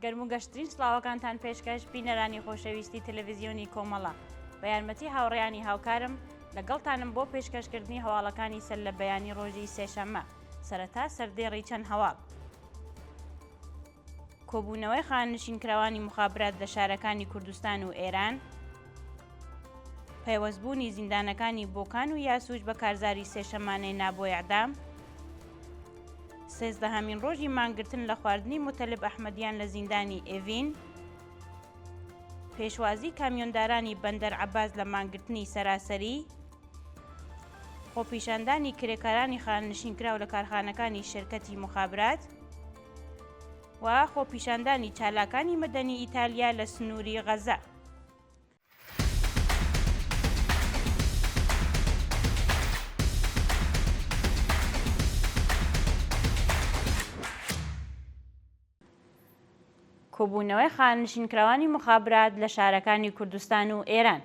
گەرم و گەشترین سڵاوەکانتان پێشکەش بینەرانی خۆشەویستی تەلەڤیزیۆنی کۆمەڵە بە یارمەتی هاوڕێیانی هاوکارم لەگەڵتانم بۆ پێشکەشکردنی هەواڵەکانی سەر لە بەیانی ڕۆژی سێشەممە سەرەتا سەردێڕی چەند هەواڵ. کۆبوونەوەی خانەنشینکراوانی موخابرات لە شارەکانی کوردستان و ئێران، پەیوەستبوونی زیندانەکانی بۆکان و یاسوج بە کارزاری سێشەمانەی نا بۆ ئێعدام، سێزدەهەمین ڕۆژی مانگرتن لە خواردنی موتەلب ئەحمەدیان لە زیندانی ئێڤین، پێشوازی کامیۆندارانی بەندەر عەباس لە مانگرتنی سەراسەری، خۆپیشاندانی کرێکارانی خانەنشینکراو لە کارخانەکانی شرکەتی موخابرات و خۆپیشاندانی چالاکانی مەدەنی ئیتالیا لە سنووری غەزە. کۆبوونەوەی خانەنشینکراوانی موخابرات لە شارەکانی کوردستان و ئێران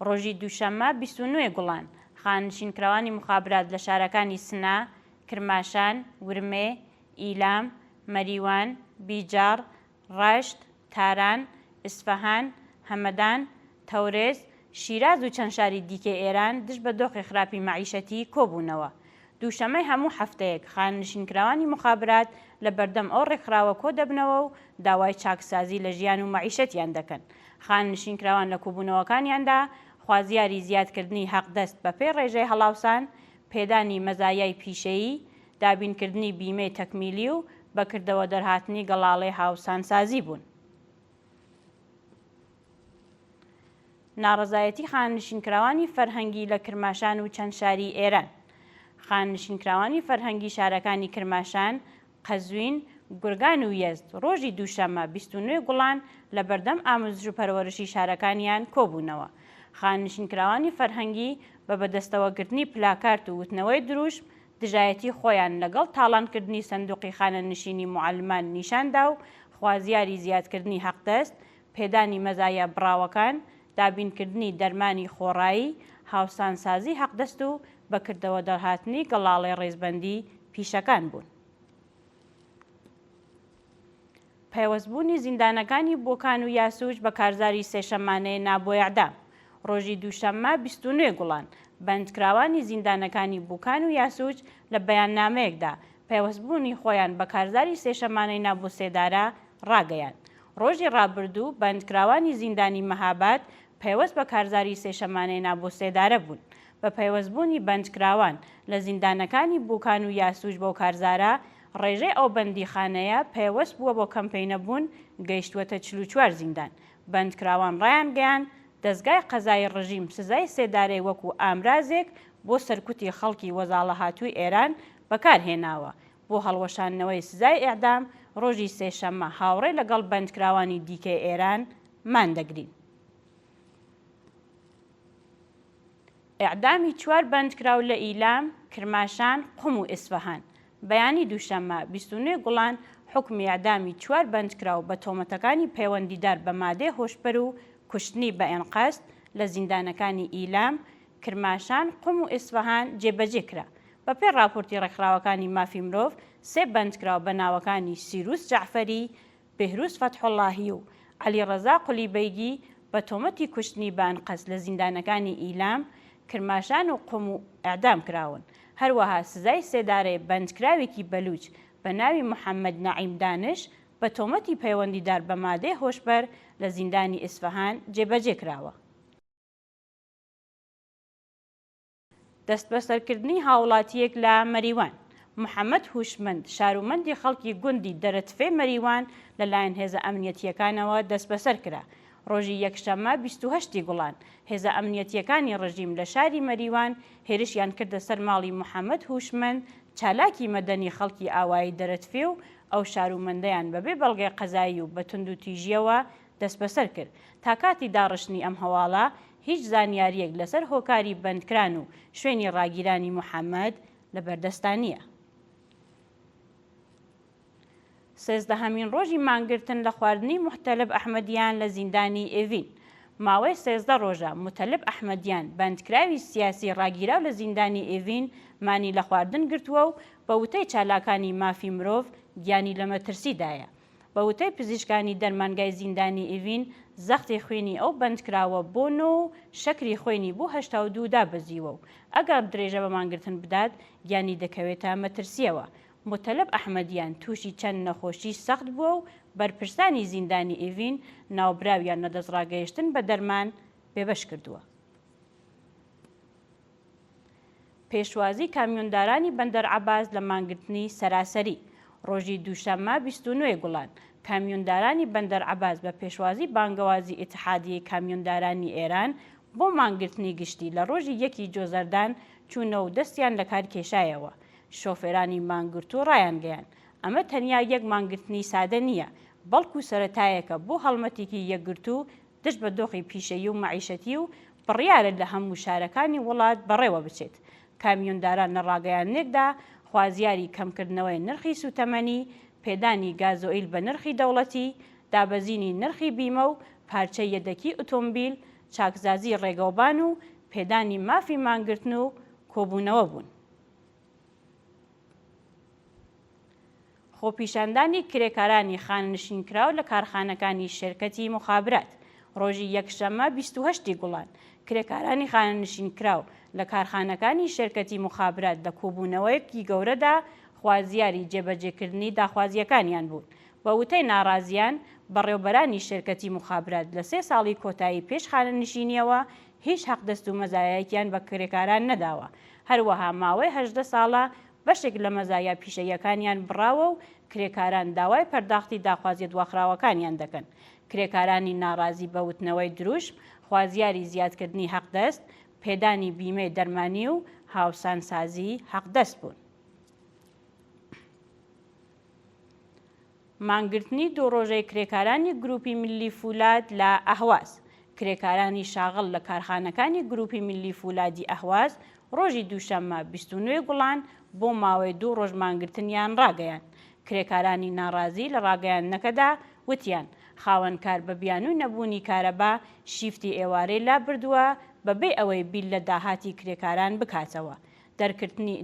ڕۆژی دووشەممە 29 گوڵان خانەنشینکراوانی موخابرات لە شارەکانی سنە، کرماشان، ورمێ، ئیلام، مەریوان، بیجاڕ، ڕەشت، تاران، ئیسفەهان، هەمەدان، تەورێز، شیراز و چەند شاری دیکەی ئێران دژ بە دۆخی خراپی مەعیشەتی کۆبوونەوە. دووشەممەی هەموو هەفتەیەک خانەنشینکراوانی موخابرات لە بەردەم ئەو ڕێکخراوە کۆدەبنەوە و داوای چاکسازی لە ژیان و مەعیشەتیان دەکەن. خانەنشینکراوان لە کۆبوونەوەکانیاندا خوازیاری زیادکردنی حەقدەست بەپێی ڕێژەی هەڵاوسان، پێدانی مەزایای پیشەیی، دابینکردنی بیمەی تەکمیلی و بەکردەوە دەرهاتنی گەڵاڵەی هاوسانسازی بوون. ناڕەزایەتی خانەنشینکراوانی فەرهەنگی لە کرماشان و چەند شاری ئێران خانەنشینکراوانی فەرهەنگی شارەکانی کرماشان، قەزوین، گورگان و یەزد ڕۆژی دووشەممە 29 گوڵان لە بەردەم ئاموزش و پەروەرشی شارەکانیان کۆبوونەوە. خانەنشینکراوانی فەرهەنگی بە بەدەستەوەگرتنی پلاکارت و وتنەوەی دروشم دژایەتی خۆیان لەگەڵ تاڵانکردنی سەندوقی خانەنشینی موعەلمان نیشان دا و خوازیاری زیادکردنی حەقدەست، پێدانی مەزایا بڕاوەکان، دابینکردنی دەرمانی خۆڕایی، هاوسانسازی حەقدەست و بەکردەوە دەرهاتنی گەڵاڵەی ڕیزبەندی پیشەکان بوون. پەیوەستبوونی زیندانەکانی بۆکان و یاسوج بە کارزاری سێشەممانەی نا بۆ ئێعدام ڕۆژی دووشەممە 29 گوڵان، بەندکراوانی زیندانەکانی بوکان و یاسوج لە بەیاننامەیەکدا پەیوەستبوونی خۆیان بە کارزاری سێشەمانەی نا بۆ سێدارە ڕاگەیاند. ڕۆژی ڕابردوو بەندکراوانی زیندانی مەهاباد پەیوەست بە کارزاری سێشەمانەی نا بۆ سێدارە بوون. بە پەیوەستبوونی بەندکراوان لە زیندانەکانی بوکان و یاسوج بەو کارزارە، ڕێژەی ئەو بەندیخانەیە پەیوەست بووە بۆ کەمپەینە بوون گەیشتووەتە 44 زیندان. بەندکراوان ڕایانگەیاند، دەزگای قەزایی ڕژیم سزای سێدارەی وەکوو ئامرازێک بۆ سەرکوتی خەڵکی وەزاڵەهاتووی ئێران بەکار هێناوە بۆ هەڵوەشاندنەوەی سزای ئێعدام، ڕۆژی سێشەممە هاوڕێ لەگەڵ بەندکراوانی دیکەی ئێران مان دەگرین. ئێعدامی چوار بەندکراو لە ئیلام، کرماشان، قوم و ئیسفەهان. بەیانی دووشەممە 29 گوڵان حوکمی ئێعدامی چوار بەندکراو بە تۆمەتەکانی پەیوەندیدار بە مادەی هۆشبەر و کوشتنی بە ئێنقەست لە زیندانەکانی ئیلام، کرماشان، قوم و ئیسفەهان جێبەجێ کرا. بەپێی ڕاپۆرتی ڕێکخراوەکانی مافی مرۆڤ، سێ بەندکراو بە ناوەکانی سیروس جەعفەری، بێهروز فەتحوڵڵاهی و عەلیڕەزا قولیبەیگی بە تۆمەتی کوشتنی بە ئەنقەست لە زیندانەکانی ئیلام، کرماشان و قوم و ئێعدام کراون. هەروەها سزای سێدارەی بەندکراوێکی بەلووچ بە ناوی محەممەد نەعیم دانش بە تۆمەتی پەیوەندیدار بە مادەی هۆشبەر لە زیندانی ئیسفەهان جێبەجێ کراوە. دەستبەسەرکردنی هاوڵاتییەک لە مەریوان. محەمەد هوشمەند، شارومەندی خەڵکی گوندی دەرەتفێی مەریوان لەلایەن هێزە ئەمنیەتییەکانەوە دەستبەسەر کرا. ڕۆژی یەکشەممە 28 ی گوڵان، هێزە ئەمنیەتییەکانی ڕژیم لە شاری مەریوان هێرشیان کردە سەر ماڵی محەمەد هوشمەند، چالاکی مەدەنی خەڵکی ئاوایی دەرەتفێ و ئەو شارومەندەیان بەبێ بەڵگەی قەزایی و بە توندوتیژییەوە دەستبەسەر کرد. تا کاتی داڕشتنی ئەم هەواڵە، هیچ زانیارییەک لەسەر هۆکاری بەندکران و شوێنی ڕاگیرانی محەمەد لە بەردەستا نییە. سێزدەهەمین ڕۆژی مانگرتن لە خواردنی موتەلب ئەحمەدیان لە زیندانی ئێڤین. ماوەی 13 ڕۆژە موتەلب ئەحمەدیان، بەندکراوی سیاسی ڕاگیراو لە زیندانی ئێڤین مانی لە خواردن گرتووە و بە وتەی چالاکانی مافی مرۆڤ گیانی لە مەترسیدایە. بە وتەی پزیشکانی دەرمانگای زیندانی ئیڤین، زەختی خوێنی ئەو بەندکراوە بۆ نۆ و شەکری خوێنی بۆ 82 دابەزیوە و ئەگەڕ درێژە بە مانگرتن بدات، گیانی دەکەوێتە مەترسییەوە. موتەلب ئەحمەدیان تووشی چەند نەخۆشیی سەخت بووە و بەرپرسانی زیندانی ئیڤین ناوبراویان لە دەستڕاگەیشتن بە دەرمان بێبەش کردووە. پێشوازی کامیۆندارانی بەندەر عەباس لە مانگرتنی سەراسەری ڕۆژی دووشەممە 29 ی گوڵان، کامیۆندارانی بەندەر عەباس بە پێشوازی بانگەوازی ئیتحادیەی کامیۆندارانی ئێران بۆ مانگرتنی گشتی لە ڕۆژی یەکی جۆزەردان چوونەوە و دەستیان لەکار کێشایەوە. شۆفێرانی مانگرتوو ڕایانگەیاند، ئەمە تەنیا یەک مانگرتنی سادە نییە، بەڵکو سەرەتایەکە بۆ هەڵمەتێکی یەکگرتوو دژ بە دۆخی پیشەیی و مەعیشەتی و بڕیارە لە هەموو شارەکانی وڵات بەڕێوە بچێت. کامیۆنداران لە ڕاگەیاندنێکدا خوازیاری کەمکردنەوەی نرخی سووتەمەنی، پێدانی گازۆئیل بە نرخی دەوڵەتی، دابەزینی نرخی بیمە و پارچەی یەدەکی ئوتۆمبیل، چاکسازی ڕێگەوبان و پێدانی مافی مانگرتن و کۆبوونەوە بوون. خۆپیشاندانی کرێکارانی خانەنشینکراو لە کارخانەکانی شێرکەتی موخابرات ڕۆژی یەکشەممە 28 ی گوڵان، کرێکارانی خانەنشینکراو لە کارخانەکانی شێرکەتی موخابرات لە کۆبوونەوەیەکی گەورەدا خوازیاری جێبەجێکردنی داخوازییەکانیان بوون. بە وتەی ناڕازیان، بەڕێوبەرانی شێرکەتی موخابرات لە سێ ساڵی کۆتایی پێش خانەنشینییەوە هیچ حەقدەست و مەزایایەکیان بە کرێکاران نەداوە، هەروەها ماوەی 18 ساڵە بەشێک لە مەزایا پیشەییەکانیان بڕاوە و کرێکاران داوای پەرداختی داخوازیە دواخراوەکانیان دەکەن. کرێکارانی ناڕازی بە وتنەوەی دروشم، خوازیاری زیادکردنی حەقدەست، پێدانی بیمەی دەرمانی و هاوسانسازی حەقدەست بوون. مانگرتنی دوو ڕۆژەی کرێکارانی گروپی ملی فولاد لە ئەهواز کرێکارانی شاغڵ لە کارخانەکانی گروپی ملی فولادی ئەهواز ڕۆژی دووشەممە 29 گوڵان بۆ ماوەی دوو ڕۆژ مانگرتنیان ڕاگەیاند. کرێکارانی ناڕازی لە ڕاگەیاندنەکەدا وتیان، خاوەنکار بە بیانووی نەبوونی کارەبا شیفتی ئێوارەی لابردووە بەبێ ئەوەی بیر لە داهاتی کرێکاران بکاتەوە.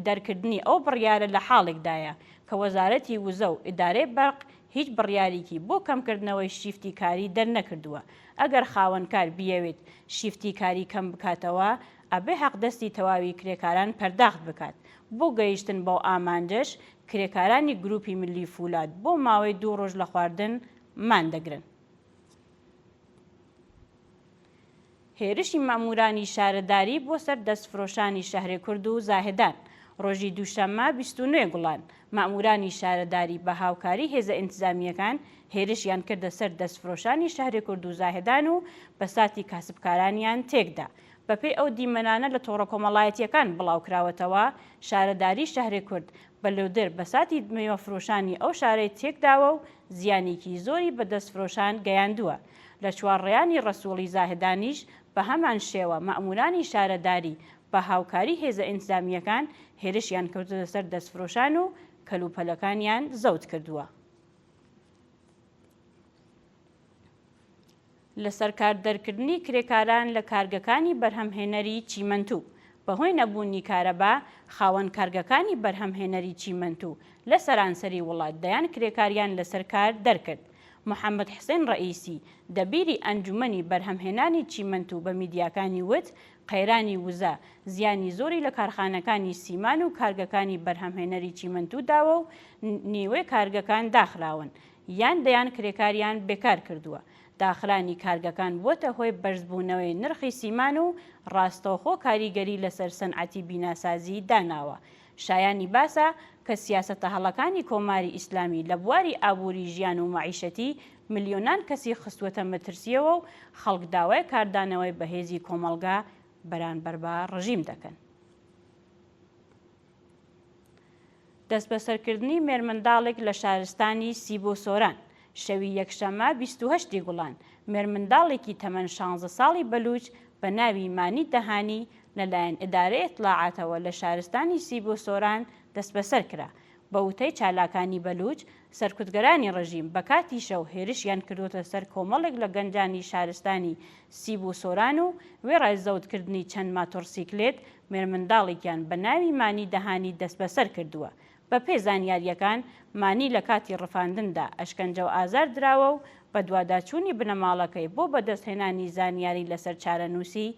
دەرکردنی ئەو بڕیارە لە حاڵێکدایە کە وەزارەتی وزە و ئیدارەی بەرق هیچ بڕیاریکی بۆ کەمکردنەوەی شیفتی کاری دەرنەکردووە، ئەگەر خاوەنکار بیەوێت شیفتی کاری کەم بکاتەوە ئەبێ حەقدەستی تەواوی کرێکاران پەرداخت بکات، بۆ گەیشتن بەو ئامانجەش کرێکارانی گروپی ملی فولاد بۆ ماوەی دوو ڕۆژ لە خواردن مان دەگرن. هێرشی مەئموورانی شارەداری بۆ سەر دەستفرۆشانی شەهرێکورد و زاهێدان ڕۆژی دووشەممە 29 گوڵان، مەئموورانی شارەداری بە هاوکاری هێزە ئینتزامییەکان هێرشیان کردە سەر دەستفرۆشانی شەهرێکورد و زاهێدان و بەساتی کاسبکارانیان تێکدا. بەپێی ئەو دیمەنانە لە تۆڕە کۆمەڵایەتییەکان بڵاوکراوەتەوە، شارەداری شەهرێکورد بە لۆدر بەساتی میوەفرۆشانی ئەو شارەی تێکداوە و زیانێکی زۆری بە دەستفرۆشان گەیاندووە. لە چوارڕێیانی ڕەسووڵی زاهدانیش بەهەمان شێوە مەئموورانی شارەداری بە هاوکاری هێزە ئینتزامییەکان هێرشیان کردووەتە سەر دەستفرۆشان و کەلوپەلەکانیان زەوت کردووە. لەسەرکار دەرکردنی کرێکاران لە کارگەکانی بەرهەمهێنەری چیمەنتوو بەهۆی نەبوونی کارەبا، خاوەن کارگەکانی بەرهەمهێنەری چیمەنتوو لە سەرانسەری وڵات دەیان کرێکاریان لەسەر کار دەرکرد. محەمەد حسێن ڕەئیسی، دەبیری ئەنجومەنی بەرهەمهێنانی چیمەنتوو بە میدیاکانی وت، قەیرانی وزە زیانی زۆری لە کارخانەکانی سیمان و کارگەکانی بەرهەمهێنەری چیمەنتوو داوە و نیوەی کارگەکان داخراون یان دەیان کرێکاریان بێکار کردووە. داخرانی کارگەکان بووەتە هۆی بەرزبوونەوەی نرخی سیمان و ڕاستەوخۆ کاریگەری لەسەر سەنعەتی بیناسازی داناوە. شایانی باسە کە سیاسەتە هەڵەکانی کۆماری ئیسلامی لە بواری ئابووری ژیان و مەعیشەتی ملیۆنان کەسی خستووەتە مەترسییەوە و خەڵک داوای کاردانەوەی بەهێزی کۆمەڵگا بەرانبەر بە ڕژیم دەکەن. دەستبەسەرکردنی مێرمنداڵێک لە شارستانی سیبۆ سۆران شەوی یەکشەممە 28 ی گوڵان، مێرمنداڵێکی تەمەن شانزە ساڵی بەلووچ بە ناوی مانی دەهانی لەلایەن ئیدارەی ئیتڵاعاتەوە لە شارستانی سیبۆ سۆران دەستبەسەر کرا. بە وتەی چالاکانی بەلووچ، سەرکوتگەرانی ڕژیم بە کاتی شەو هێرشیان کردووەتە سەر کۆمەڵێک لە گەنجانی شارستانی سیبۆ سۆران و وێڕای زەوتکردنی چەند ماتۆڕسیکلێت، مێرمنداڵێکیان بە ناوی مانی دەهانی دەستبەسەر کردووە. بەپێی زانیارییەکان، مانی لە کاتی ڕفاندندا ئەشکەنجە و ئازار دراوە و بەدواداچوونی بنەماڵەکەی بۆ بەدەستهێنانی زانیاری لەسەر چارەنووسی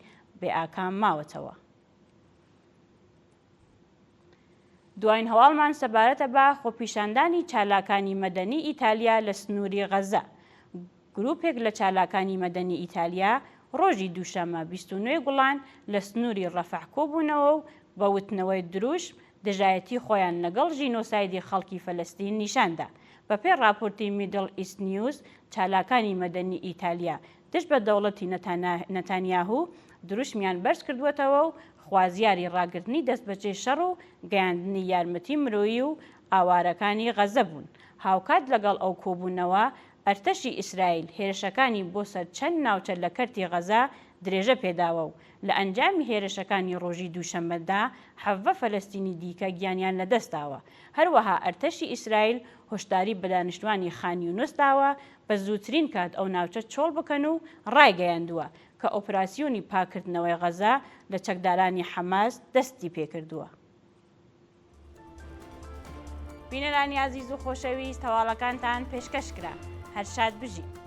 بێ ئاکام ماوەتەوە. دواین هەواڵمان سەبارەتە بە خۆپیشاندانی چالاکانی مەدەنی ئیتالیا لە سنووری غەزە. گروپێک لە چالاکانی مەدەنی ئیتالیا ڕۆژی دووشەممە 29 گوڵان لە سنووری ڕەفەح کۆبوونەوە و بە وتنەوەی دروشم دژایەتی خۆیان لەگەڵ ژینۆسایدی خەڵکی فەلەستین نیشان دا. بەپێی ڕاپۆرتی میدڵ ئیست نیوز، چالاکانی مەدەنی ئیتالیا دژ بە دەوڵەتی نەتانیاهو دروشمیان بەرز کردووەتەوە و خوازیاری ڕاگرتنی دەستبەجێی شەڕ و گەیاندنی یارمەتی مرۆیی و ئاوارەکانی غەزە بوون. هاوکات لەگەڵ ئەو کۆبوونەوە، ئەرتەشی ئیسرائیل هێرشەکانی بۆ سەر چەند ناوچە لە کەرتی غەزە درێژە پێداوە و لە ئەنجامی هێرشەکانی ڕۆژی دووشەممەدا 17 فەلەستینی دیکە گیانیان لەدەستداوە. هەروەها ئەرتەشی ئیسرائیل هۆشداری بە دانیشتوانی خان یونس داوە بە زووترین کات ئەو ناوچە چۆڵ بکەن و ڕایگەیاندووە کە ئۆپراسیۆنی پاککردنەوەی غەزە لە چەکدارانی حەماس دەستی پێکردووە. بینەرانی ئازیز و خۆشەویست هەواڵەکانتان پێشکەش کرا. هەر شاد بژین.